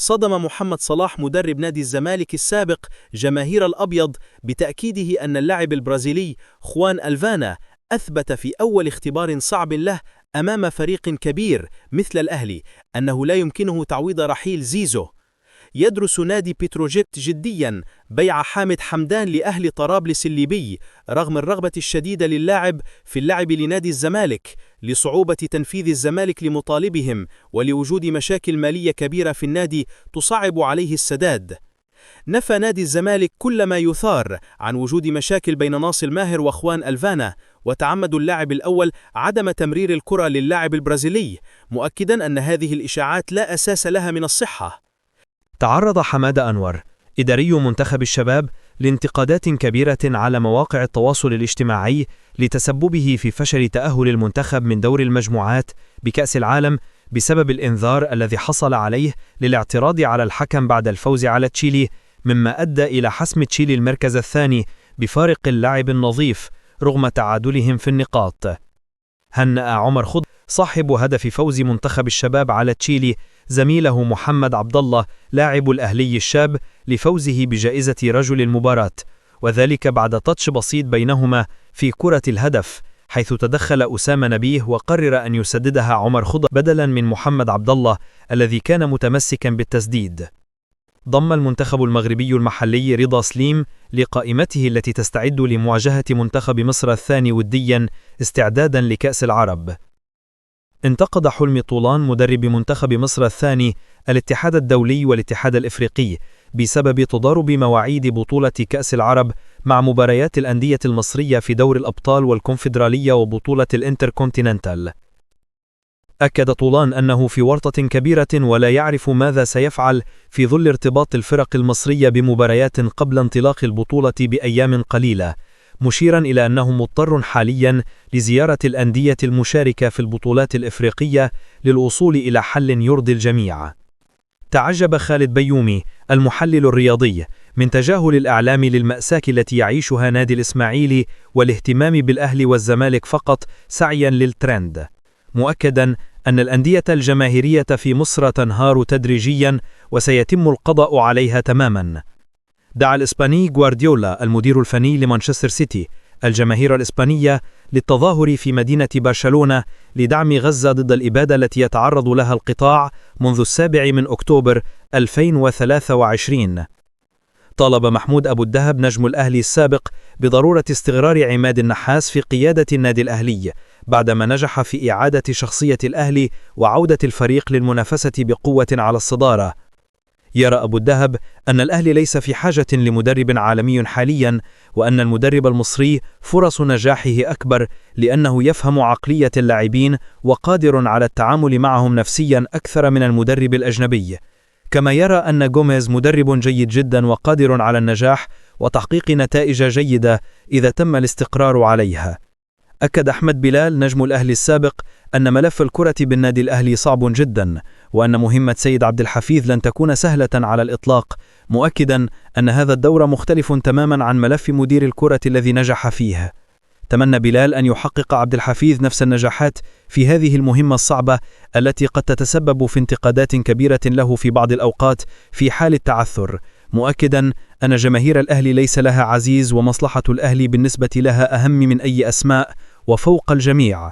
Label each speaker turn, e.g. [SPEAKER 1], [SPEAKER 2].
[SPEAKER 1] صدم محمد صلاح مدرب نادي الزمالك السابق جماهير الأبيض بتأكيده أن اللاعب البرازيلي خوان ألفانا أثبت في أول اختبار صعب له أمام فريق كبير مثل الأهلي أنه لا يمكنه تعويض رحيل زيزو. يدرس نادي بتروجيت جديا بيع حامد حمدان لأهل طرابلس الليبي رغم الرغبة الشديدة للاعب في اللعب لنادي الزمالك لصعوبة تنفيذ الزمالك لمطالبهم ولوجود مشاكل مالية كبيرة في النادي تصعب عليه السداد. نفى نادي الزمالك كل ما يثار عن وجود مشاكل بين ناصر ماهر وخوان ألفانا، وتعمد اللاعب الأول عدم تمرير الكرة للاعب البرازيلي، مؤكدا أن هذه الإشاعات لا أساس لها من الصحة.
[SPEAKER 2] تعرض حمادة أنور إداري منتخب الشباب لانتقادات كبيرة على مواقع التواصل الاجتماعي لتسببه في فشل تأهل المنتخب من دور المجموعات بكأس العالم بسبب الإنذار الذي حصل عليه للاعتراض على الحكم بعد الفوز على تشيلي، مما أدى إلى حسم تشيلي المركز الثاني بفارق اللعب النظيف رغم تعادلهم في النقاط. هنأ عمر خضر صاحب هدف فوز منتخب الشباب على تشيلي زميله محمد عبد الله لاعب الأهلي الشاب لفوزه بجائزة رجل المباراة، وذلك بعد touch بسيط بينهما في كرة الهدف، حيث تدخل أسامة نبيه وقرر أن يسددها عمر خضر بدلا من محمد عبد الله الذي كان متمسكا بالتسديد. ضم المنتخب المغربي المحلي رضا سليم لقائمته التي تستعد لمواجهة منتخب مصر الثاني وديا استعدادا لكأس العرب. انتقد حلمي طولان مدرب منتخب مصر الثاني الاتحاد الدولي والاتحاد الإفريقي بسبب تضارب مواعيد بطولة كأس العرب مع مباريات الأندية المصرية في دور الأبطال والكونفدرالية وبطولة الإنتركونتيننتال. أكد طولان أنه في ورطة كبيرة ولا يعرف ماذا سيفعل في ظل ارتباط الفرق المصرية بمباريات قبل انطلاق البطولة بأيام قليلة، مشيرا إلى أنه مضطر حاليا لزيارة الأندية المشاركة في البطولات الإفريقية للوصول إلى حل يرضي الجميع. تعجب خالد بيومي المحلل الرياضي من تجاهل الإعلام للمأساة التي يعيشها نادي الإسماعيلي والاهتمام بالأهلي والزمالك فقط سعيا للترند، مؤكدا أن الأندية الجماهيرية في مصر تنهار تدريجيا وسيتم القضاء عليها تماما. دعا الإسباني غوارديولا المدير الفني لمانشستر سيتي الجماهير الإسبانية للتظاهر في مدينة برشلونة لدعم غزة ضد الإبادة التي يتعرض لها القطاع منذ 7 من أكتوبر 2023. طالب محمود أبو الدهب نجم الأهلي السابق بضرورة استقرار عماد النحاس في قيادة النادي الأهلي بعدما نجح في إعادة شخصية الأهلي وعودة الفريق للمنافسة بقوة على الصدارة. يرى أبو الدهب أن الأهلي ليس في حاجة لمدرب عالمي حاليا، وأن المدرب المصري فرص نجاحه أكبر لأنه يفهم عقلية اللاعبين وقادر على التعامل معهم نفسيا أكثر من المدرب الأجنبي. كما يرى أن غوميز مدرب جيد جدا وقادر على النجاح وتحقيق نتائج جيدة إذا تم الاستقرار عليها. أكد أحمد بلال نجم الأهلي السابق أن ملف الكرة بالنادي الأهلي صعب جدا، وأن مهمة سيد عبد الحفيظ لن تكون سهلة على الإطلاق، مؤكدا أن هذا الدور مختلف تماما عن ملف مدير الكرة الذي نجح فيه. تمنى بلال أن يحقق عبد الحفيظ نفس النجاحات في هذه المهمة الصعبة التي قد تتسبب في انتقادات كبيرة له في بعض الأوقات في حال التعثر، مؤكدا أن جماهير الأهلي ليس لها عزيز، ومصلحة الأهلي بالنسبة لها أهم من أي أسماء وفوق الجميع.